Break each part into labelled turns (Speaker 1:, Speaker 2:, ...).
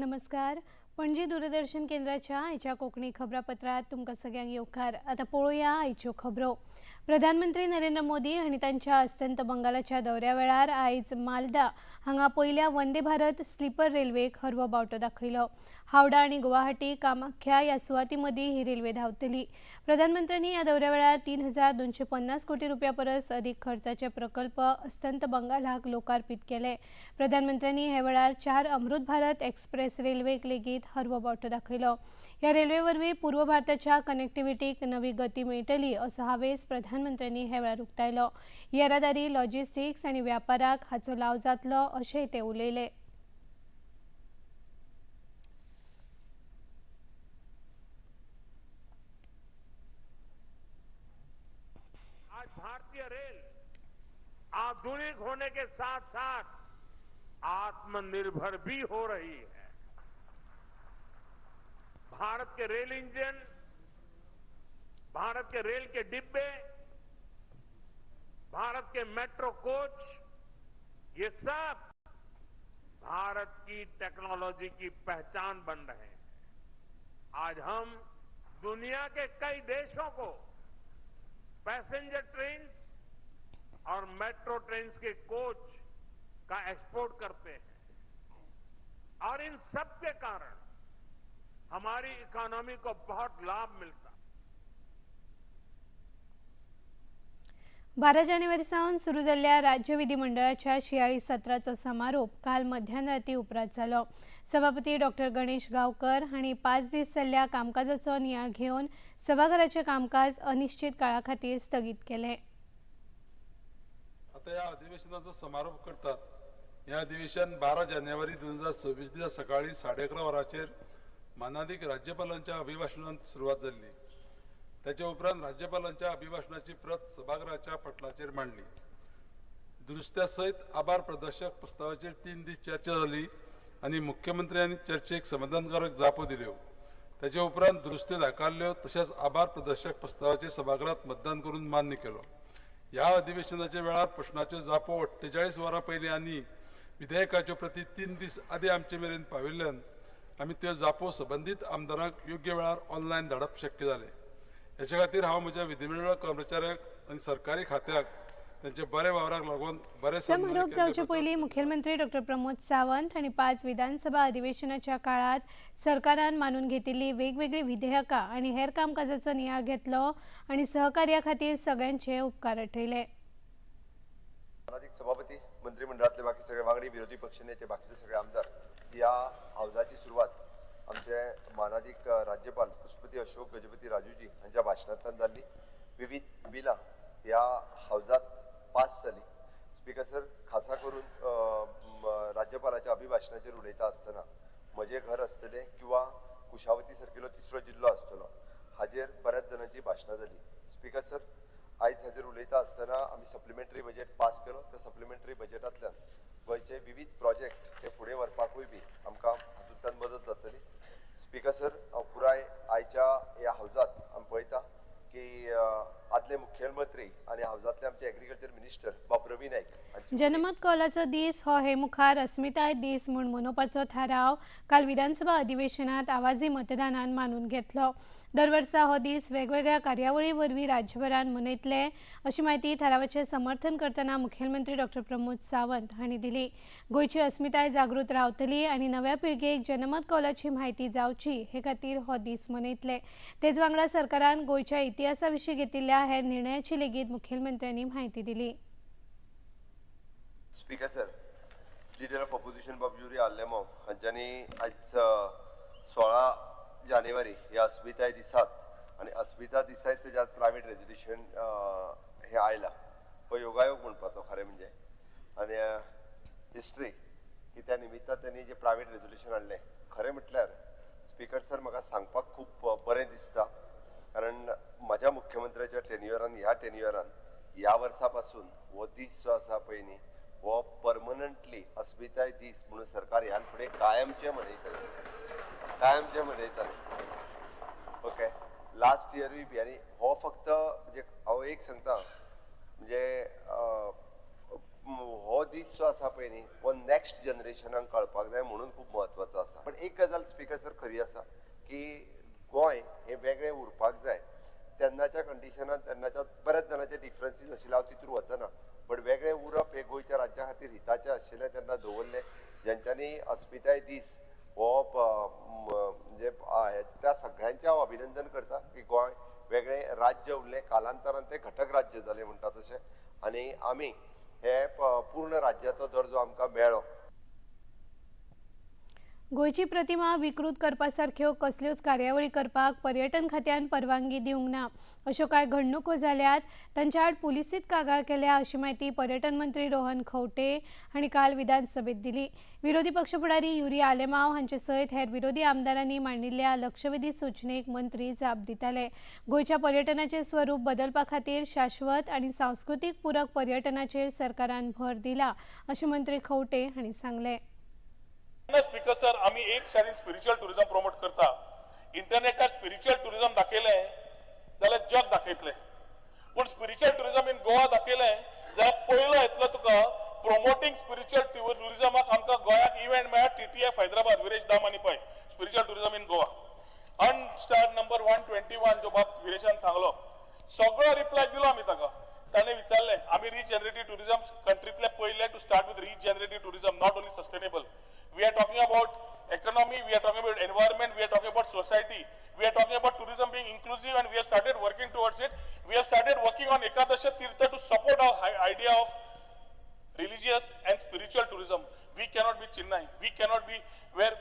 Speaker 1: नमस्कार, पणजी दूरदर्शन केंद्राच्या आयच्या कोंकणी खबरापत्रात तुमकां सगळ्यांक येवकार। आतां पळोवया आयच्यो खबरो। प्रधानमंत्री नरेंद्र मोदी हांणी तांच्या अस्तंत बंगालाच्या दौऱ्या वेळार आयज मालदा हांगा पयल्या वंदे भारत स्लीपर रेल्वेक हरवो बावटो दाखयलो। हावडा आनी गुवाहाटी कामाख्या ह्या सुवाती मदीं ही रेल्वे धांवतली। प्रधानमंत्र्यांनी ह्या दौऱ्या वेळार 3250 कोटी रुपया परस अदीक खर्चाचे प्रकल्प अस्तंत बंगालाक लोकार्पीत केले। प्रधानमंत्र्यांनी ह्या वेळार 4 अमृत भारत एक्सप्रेस रेल्वेक लेगीत हरवो बावटो दाखयलो। ह्या रेल्वे वरवीं पूर्व भारताच्या कनेक्टिव्हिटीक नवी गती मेळटली असो हावेस प्रधानमंत्र्यांनी ह्या वेळार उक्तायलो। येरादारी, लॉजिस्टिक्स आनी व्यापाराक हाचो लाव जातलो अशेंय ते उलयले।
Speaker 2: आज भारतीय रेल आधुनिक होने के साथ साथ आत्मनिर्भर भी हो रही है। भारत के रेल इंजन, भारत के रेल के डिब्बे, भारत के मेट्रो कोच, ये सब भारत की टेक्नोलॉजी की पहचान बन रहे हैं। आज हम दुनिया के कई देशों को पैसेंजर ट्रेन्स और मेट्रो ट्रेन्स के कोच का एक्सपोर्ट करते हैं और इन सब के कारण हमारी इकोनॉमी को बहुत लाभ मिलता।
Speaker 1: 12 जानेवारी सावन सुरू जाल्ल्या राज्य विधिमंडळाच्या शियाळी सत्राचो समारोप काल मध्यानराती उपरांत जालो। सभापती डॉक्टर गणेश गावकर हांणी 5 दीस जाल्ल्या कामकाजाचो नियाळ घेवन सभाघराचें कामकाज अनिश्चित काळा खातीर स्थगीत केलें।
Speaker 3: आता ह्या अधिवेशनाचो समारोप करतात। ह्या अधिवेशन 12 जानेवारी 2026 दिसा सकाळी 11:30 वरांचेर मानादीक राज्यपालांच्या अभिभाशणान सुरवात जाल्ली। त्याच्या उपरांत राज्यपालांच्या अभिभाषणाची प्रत सभागृहाच्या पटलाचेर मांडली। दुरुस्त्या सयत आभार प्रदर्शक प्रस्तावाचेर 3 दीस चर्चा जाली आनी मुख्यमंत्र्यांनी चर्चेक समाधानकारक जापो दिल्यो। त्याच्या उपरांत दुरुस्त्यो दाखयल्यो तशेंच आभार प्रदर्शक प्रस्तावाचेर सभागृहात मतदान करून मान्य केलो। ह्या अधिवेशनाच्या वेळार प्रश्नाच्यो जापो 48 वरां पयलीं आनी विधेयकाच्यो प्रती 3 दीस आदीं आमचे मेरेन पाविल्ल्यान आमी त्यो जापो संबंदीत आमदारांक योग्य वेळार ऑनलायन धाडप शक्य जालें। हेच्या खातीर हांव म्हज्या विधिमंडळ कर्मचाऱ्यांक आनी सरकारी खात्याक त्यांच्या बरे वावराक लागून बरे
Speaker 1: समारोप जावचे पयलीं मुख्यमंत्री डॉक्टर प्रमोद सावंत हांणी 5 विधानसभा अधिवेशनाच्या काळात सरकारान मानून घेतिल्ली वेगवेगळी विधेयकां आनी हेर कामकाजाचो नियाळ घेतलो आनी सहकार्या खातीर सगळ्यांचे उपकार आठयले।
Speaker 4: मानादीक सभापती, मंत्रिमंडळातले बाकी सगळे वांगडी, विरोधी पक्षनेते, बाकीचे सगळे आमदार, या हावजाची सुरवात आमचे मानादीक राज्यपाल पुष्पती अशोक गजपती राजूजी हांच्या भाशणांतल्यान जाल्ली। विविध बिलां ह्या हावजात पास जाली। स्पीकर सर, खासा करून राज्यपालाच्या अभिभाशणाचेर उलयता आसतना म्हजें घर आसतलें किंवा कुशावती सारकिलो तिसरो जिल्लो आसतलो हाजेर बऱ्याच जाणांची भाशणां जाली। स्पीकर सर, आयज हाजेर उलयता आसतना आमी सप्लिमेंटरी बजेट पास केलो। त्या सप्लिमेंटरी बजेटांतल्यान गोंयचे विविध प्रोजेक्ट हे फुडें व्हरपाकूय बी आमकां हातूंतल्यान मदत जातली। स्पीकर सर, हांव पुराय आयच्या ह्या हावजात आमी पळयता की आदले मुखेलमंत्री आनी हावजांतले आमचे एग्रीकल्चर मिनिस्टर बाब रवी नायक।
Speaker 1: जनमत कौलाचो दीस हो हे मुखार अस्मिताय दीस म्हूण मनोवपाचो थाराव काल विधानसभा अधिवेशनात आवाजी मतदानान मानून घेतलो। दरवर्सा हो दीस वेगवेगळ्या कार्यावळी वरवीं राज्यभरान मनयतले अशी म्हायती थारावाचें समर्थन करतना मुखेलमंत्री डॉक्टर प्रमोद सावंत हांणी दिली। गोंयची अस्मिताय जागृत रावतली आनी नव्या पिळगेक जनमत कौलाची म्हायती जावची हे खातीर हो दीस मनयतले। तेच वांगडा सरकारान गोंयच्या इतिहासा विशीं घेतिल्ल्या हेर निर्णयाची लेगीत मुखेलमंत्र्यांनी म्हायती दिली।
Speaker 4: Speaker sir, leader of opposition बाब युरी आलेमाव हांच्यांनी आयज 16 जानेवारी ह्या अस्मिताय दिसात आनी अस्मिता दिसाय तेज्या प्रायवेट रेजोल्युशन हे आयला हो योगायोग म्हणपाचो खरें म्हणजे आनी हिस्ट्री की त्या निमित्तान त्यांनी जे प्रायवेट रेजोल्युशन हाडलें। खरें म्हटल्यार स्पीकर सर, म्हाका सांगपाक खूब बरें दिसता कारण म्हज्या मुख्यमंत्र्याच्या टेन्युअरान, ह्या टेन्युअरान ह्या वर्सा पासून हो दीस जो आसा पळय न्ही हो परमनंटली अस्मिताय दीस म्हणून सरकार ह्यान फुडें कायमचें मनयतलें, कायमचें मनयतलें। ओके, लास्ट इयरूय बी आनी हो फक्त म्हणजे हांव एक सांगता म्हणजे हो दीस जो आसा पळय न्ही हो नॅक्स्ट जनरेशनाक कळपाक जाय म्हणून खूब म्हत्वाचो आसा. पण एक गजाल स्पिकर सर खरी आसा की गोंय हें वेगळें उरपाक जाय. तेन्नाच्या कंडिशनान तेन्नाच्या बऱ्याच जाणाचे डिफरन्सीस आशिल्ले, हांव तितूर वचना, बट वेगळें उरप हें गोंयच्या राज्या खातीर हिताचें आशिल्लें तेन्ना दवरलें. ज्यांच्यांनी अस्मिताय दीस हो म्हणजे त्या सगळ्यांचें हांव अभिनंदन करता की गोंय वेगळें राज्य उरलें, कालांतरान तें घटक राज्य जालें म्हणटा तशें, आनी आमी हे पूर्ण राज्याचो दर्जो आमकां मेळ्ळो.
Speaker 1: गोंयची प्रतिमा विकृत करपा सारक्यो कसल्योच कार्यावळी करपाक पर्यटन खात्यान परवानगी दिवंक ना अश्यो कांय घडणुको जाल्यात तांच्या आड पुलिसींत कागाळ केल्या अशी म्हायती पर्यटन मंत्री रोहन खंवटे हांणी काल विधानसभेत दिली. विरोधी पक्ष फुडारी युरी आलेमाव हांचे सयत हेर विरोधी आमदारांनी मांडिल्ल्या लक्षवेधी सूचनेक मंत्री जाप दिताले. गोंयच्या पर्यटनाचें स्वरूप बदलपा खातीर शाश्वत आनी सांस्कृतीक पूरक पर्यटनाचेर सरकारान भर दिला अशें मंत्री खंवटे हांणी सांगलें.
Speaker 5: स्पिकर सर, आमी एक सायडीन स्पिरिच्युअल टुरिझम प्रमोट करता, इंटरनेटार स्पिरिच्युअल टुरिझम दाखयलें जाल्यार जग दाखयतलें, पूण स्पिरिच्युअल टुरिझम इन गोवा दाखयलें जाल्यार पयलो येतलो तुका प्रमोटींग स्पिरिच्युअल टुरिझमाक. आमकां गोंयाक इव्हेंट मेळ्ळा TTF Hyderabad, Viresh Damani Pai, spiritual tourism in Goa unstarred number 121 जो बाब विरेशान सांगलो सगळो रिप्लाय दिलो आमी ताका. ताणें विचारलें आमी रिजनरेटीव टुरिझम कंट्रींतले पयले to start with regenerative tourism, not only sustainable. We are talking about economy, we are talking about environment, we are talking about society, we are talking about tourism being inclusive, and we have started working towards it. We have started working on Ekadasha Tirtha to support our idea of religious and spiritual tourism. We cannot be Chennai, we cannot be where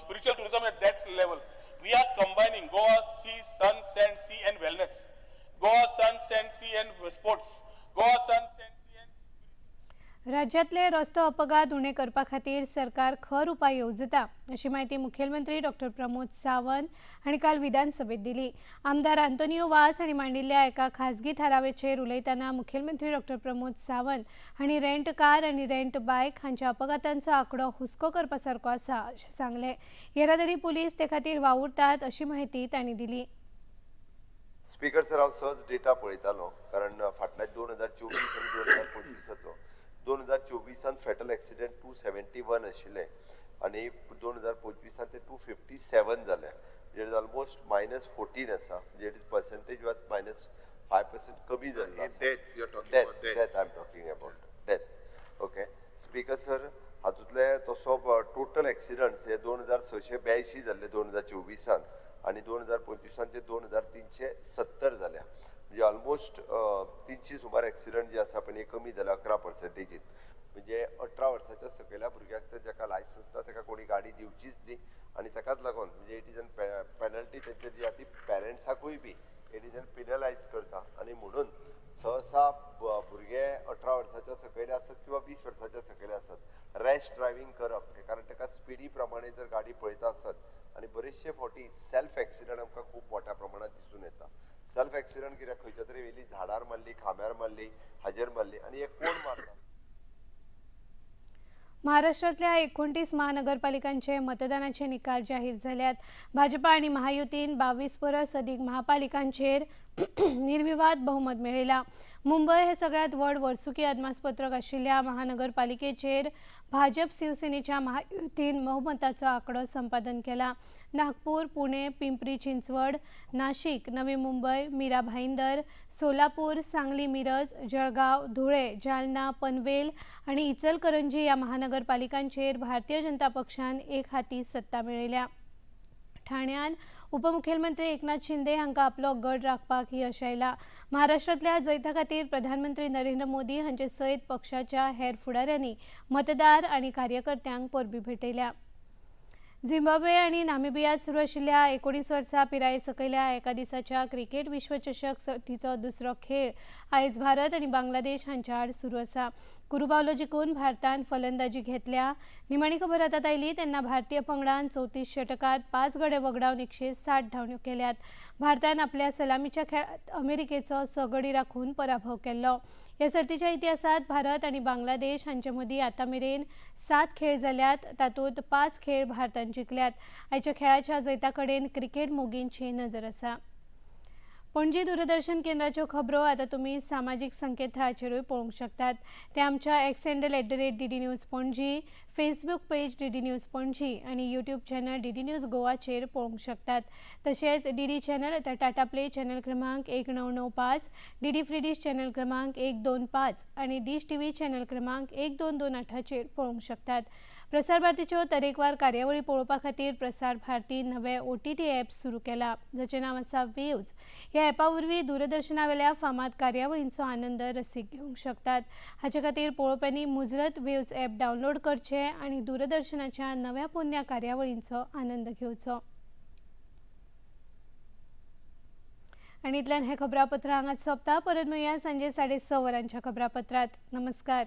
Speaker 5: spiritual tourism at that level. We are combining Goa, sea, sun, sand, sea and wellness. Goa, sun, sand, sea and sports. Goa, sun, sand, sea and...
Speaker 1: राज्यातले रस्तो अपघात उणे करपा खातीर सरकार खर उपाय येवजता अशी म्हायती मुखेलमंत्री डॉक्टर प्रमोद सावंत हांणी काल विधानसभेत दिली. आमदार आंतोनियो वास हांणी मांडिल्ल्या एका खासगी थारावेचेर उलयतना मुखेलमंत्री डॉक्टर प्रमोद सावंत हांणी रेंट कार आनी रेंट बायक हांच्या अपघातांचो आंकडो हुस्को करपा सारको आसा अशें सांगलें. येरादारी पुलीस ते खातीर वावुरतात अशी म्हायती तांणी दिली.
Speaker 4: स्पिकर सर, हांव सहज डेटा पळयतालो, कारण फाटल्या 2024 आनी 2025 2024 फेटल एक्सिडेंट 271 आशिल्ले आनी 2025 ते 257 जाले, म्हणजे it is almost -14 आसा, म्हणजे it is percentage was -5% कमी जाल्लो. Death I am talking about death. Okay speaker sir, हातूंतले तसो टोटल एक्सिडंट्स हे 2682 जाल्ले 2024 आनी 2025 ते 2370 जाल्या, म्हणजे ऑलमोस्ट 300 सुमार एक्सिडंट जे आसा पण हे कमी जाले 11%. म्हणजे 18 वर्साच्या सकयल्या भुरग्याक तर जाका लायसन्स ना ताका कोणी गाडी दिवचीच न्ही, आनी ताकाच लागून म्हणजे it is an penalty तेंचे जी आसा ती पेरंट्साकूय बी it is an पिनलायज करता. आनी म्हणून सहसा भुरगे 18 वर्साच्या सकयले आसत किंवा 20 वर्साच्या सकयले आसत रॅश ड्रायव्हींग करप हें, कारण ताका स्पिडी प्रमाणे जर गाडी पळयता आसत आनी बरेचशे फावटी सेल्फ एक्सिडंट आमकां खूब मोठ्या प्रमाणात दिसून येता. सेल्फ एक्सिडंट कित्याक खंयच्या तरी वेली झाडार मारली, खांब्यार मारली, हाजेर मारली, आनी हे कोण मारता.
Speaker 1: महाराष्ट्रातल्या 29 महानगरपालिकांचे मतदानाचे निकाल जाहीर झाल्यात. भाजपा आणि महायुतीन 22 परस अदीक महापालिकांचेर निर्विवाद बहुमत मेळयला. मुंबय हे सगळ्यात व्हड वर्सुकी अदमासपत्रक आशिल्ल्या महानगरपालिकेचेर भाजप शिवसेनेच्या महायुतीन बहुमताचो आंकडो संपादन केला. नागपूर, पुणे, पिंपरी चिंचवड, नाशिक, नवी मुंबय, मीरा भाईंदर, सोलापूर, सांगली, मिरज, जळगाव, धुळे, जालना, पनवेल आणि इचलकरंजी या महानगरपालिकांचेर भारतीय जनता पक्षान एक हाती सत्ता मेळयल्या. ठाण्यान उपमुख्यमंत्री एकनाथ शिंदे हांकां आपलो गड राखपाक यश आयला. महाराष्ट्रांतल्या जैता खातीर प्रधानमंत्री नरेंद्र मोदी हांचे सयत पक्षाच्या हेर फुडाऱ्यांनी मतदार आनी कार्यकर्त्यांक परबीं भेटयल्या. झिम्बाब्वे आनी नामिबियात सुरू आशिल्ल्या 19 वर्सां पिराये सकयल्या एका दिसाच्या क्रिकेट विश्वचषक सर्तीचो दुसरो खेळ आयज भारत आनी बांगलादेश हांच्या आड सुरू आसा. कुरुबावलो जिखून भारतान फलंदाजी घेतल्या. निमाणी खबर हातात आयली तेन्ना भारतीय पंगडान 34 षटकात 5 गडे वगडावन 160 धांवड्यो केल्यात. भारतान आपल्या सलामीच्या खेळात अमेरिकेचो 6 गडी राखून पराभव केल्लो. ह्या सर्तीच्या इतिहासात भारत आनी बांगलादेश हांचे मदीं आतां मेरेन 7 खेळ जाल्यात, तातूंत 5 खेळ भारतान जिखल्यात. आयच्या खेळाच्या जैता कडेन क्रिकेट मोगींची नजर आसा. पणजी दूरदर्शन केंद्राच्यो खबरो आतां तुमी सामाजीक संकेतथळाचेरूय पळोवंक शकतात. ते आमच्या X handle @DD News Panaji, Facebook page DD News Panaji आनी यूट्यूब चॅनल डीडी न्यूज गोवाचेर पळोवंक शकतात. तशेंच डीडी चॅनल आतां टाटा प्ले चॅनल क्रमांक 1995, डीडी फ्री डीश चॅनल क्रमांक 125 आनी डिश टीव्ही चॅनल क्रमांक 1228चेर पळोवंक शकतात. प्रसार भारतीच्यो तरेकवार कार्यावळी पळोवपा खातीर प्रसार भारती नवे OTT app सुरू केला, जाचें नांव आसा वेव्ज. ह्या ॲपा वरवीं दूरदर्शनावेल्या फामाद कार्यावळींचो आनंद रसीक घेवंक शकतात. हाचे खातीर पळोवप्यांनी मुजरत वेव्ज ॲप डावनलोड करचें आनी दूरदर्शनाच्या नव्या पोन्न्या कार्यावळींचो आनंद घेवचो. आनी इतल्यान हें खबरापत्र हांगाच सोंपता. परत मेळया सांजे 6:30 वरांच्या खबरापत्रांत. नमस्कार.